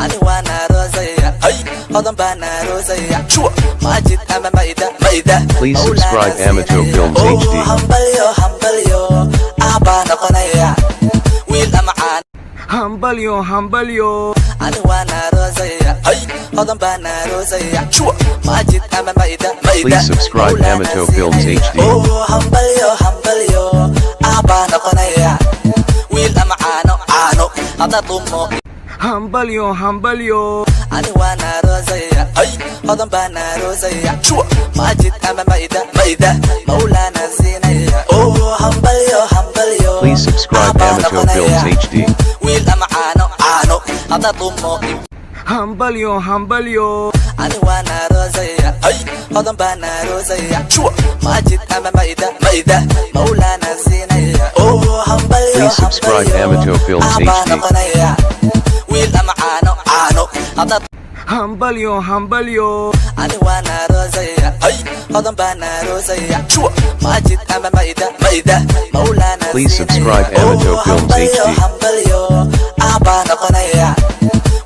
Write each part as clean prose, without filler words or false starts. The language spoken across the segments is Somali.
Ani waan aroosaya, Hodan baan aroosaya, Maajid ama Maida, Maida. Please subscribe Amato Films HD. Hambalyo, hambalyo, aabbaa noqonaya, wiil ama caan. Hambalyo, hambalyo. Ani waan aroosaya, Hodan baan aroosaya, Maajid ama Maida, Maida. Please subscribe Amato Films HD. Oh, hambalyo, hambalyo, aabbaa noqonaya, wiil ama caano, caano hadda dhumo. Hambalyo, hambalyo. Ani waan aroosaya, Hodan baan aroosaya, Maajid ama Maida, Maida, Mawlaana siinaya. Oh, hambalyo, hambalyo. Please subscribe aabbaa Amato noqonaya, Films HD. Wiil ama caano, caano hadda dhumo. Hambalyo, hambalyo. Ani waan aroosaya, Hodan baan aroosaya, Maajid ama Maida, Maida, Mawlaana siinaya. Oh, hambalyo. Please subscribe Hambalyo, Amato Films aabbaa HD. noqonaya, wiil ama caano, caano hadda. Hambalyo, hambalyo. Ani waan aroosaya, Hodan baan aroosaya, Maajid ama Maida, Maida, Mawlaana Please siinaya. subscribe Amato Oh, Films hambalyo, HD. hambalyo, aabbaa noqonaya,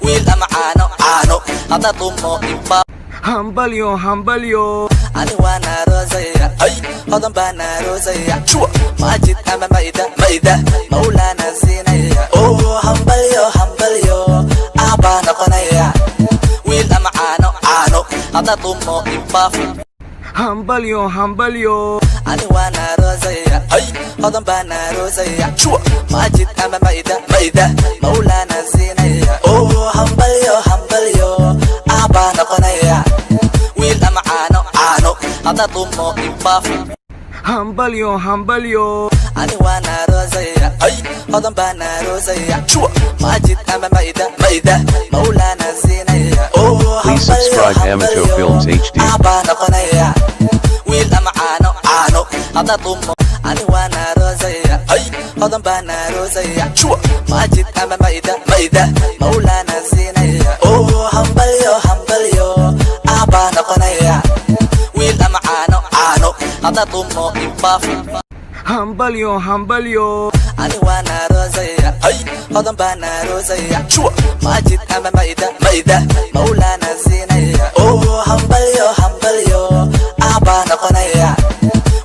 wiil ama caano, caano hadda dhumo iba. Hambalyo, hambalyo. Ani waan aroosaya, Hodan baan aroosaya, Maajid ama Maida, Maida, Mawlaana siinaya. Oh, hambalyo, hambalyo, aabbaa noqonaya, wiil ama caano, caano hadda dhumo ibaafi. Hambalyo, hambalyo. Ani waan aroosaya, Hodan baan aroosaya, Maajid ama Maida, Maida, Mawlaana siinaya. Oh, hambalyo, hambalyo, aabbaa noqonaya, wiil ama caano, caano hadda dhumo ibaafi. Hambalyo, hambalyo. Ani waan aroosaya, Hodan baan aroosaya, Maajid ama Maida, Maida, Mawlaana siinaya. Oh, Please hambalyo, subscribe Amato hambalyo, Films HD. aabbaa noqonaya, wiil ama caano, caano hadda dhumo. Ani waan aroosaya, Hodan baan aroosaya, Maajid ama Maida, Maida, Mawlaana siinaya. Oh, hambalyo, hambalyo, aabbaa noqonaya, wiil ama caano, caano hadda dhumo ibaafi. Hambalyo, hambalyo. Ani waan aroosaya, Hodan baan aroosaya, Maajid ama Maida, Maida, Mawlaana siinaya. Oh, hambalyo, hambalyo, aabbaa noqonaya,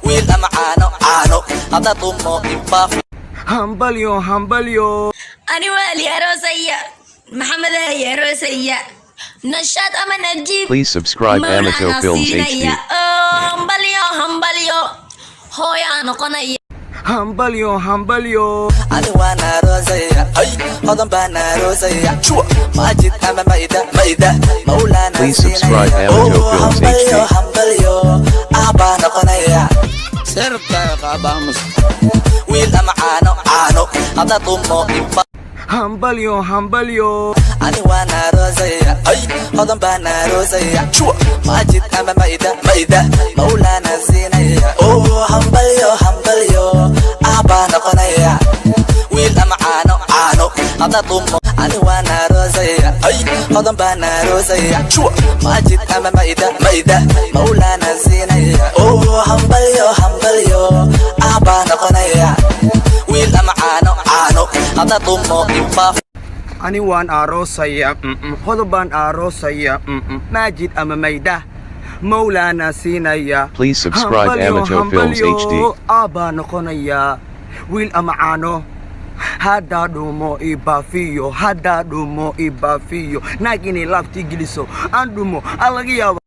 wiil ama caano, caano hadda dhumo ibaafi. Hambalyo, hambalyo. Ani waa li aroosaya, Maxamed ay aroosaya, Nashaad ama Najiib. Please subscribe Amato Mawlaana Films HD. siinaya. Oh, hambalyo, hambalyo, hooyaa noqonaya. Hambalyo, hambalyo. Ani waan aroosaya, Hodan baan aroosaya, Maajid ama Maida, Maida, Mawlaana Please subscribe siinaya. Amato Oh, Films hambalyo, HD. hambalyo, aabbaa noqonaya, wiil ama caano, caano hadda dhumo iba. Hambalyo, hambalyo. Ani waan aroosaya, Hodan baan aroosaya, Maajid ama Maida, Maida, Mawlaana siinaya. Oh, hambalyo, hambalyo, aabbaa noqonaya, wiil ama caano, caano hadda dhumo. Ani waan aroosaya, Hodan baan aroosaya, Maajid ama Maida, Maida, Mawlaana siinaya. Oh, hambalyo, hambalyo, aabbaa noqonaya, wiil ama caano, caano hadda dhumo ibaaf. Ani waan aroosaya, Hodan baan aroosaya, Maajid ama Mayda, Mawlaana siinaya. Please subscribe Hambalyo, Amato Films hambalyo, HD. Aabbaa noqonaya, wiil ama caano haddaa dhumo ibaafiyo, haddaa dhumo ibaafiyo, naag inay laabtii geliso aan dhumo aan laga yaaba.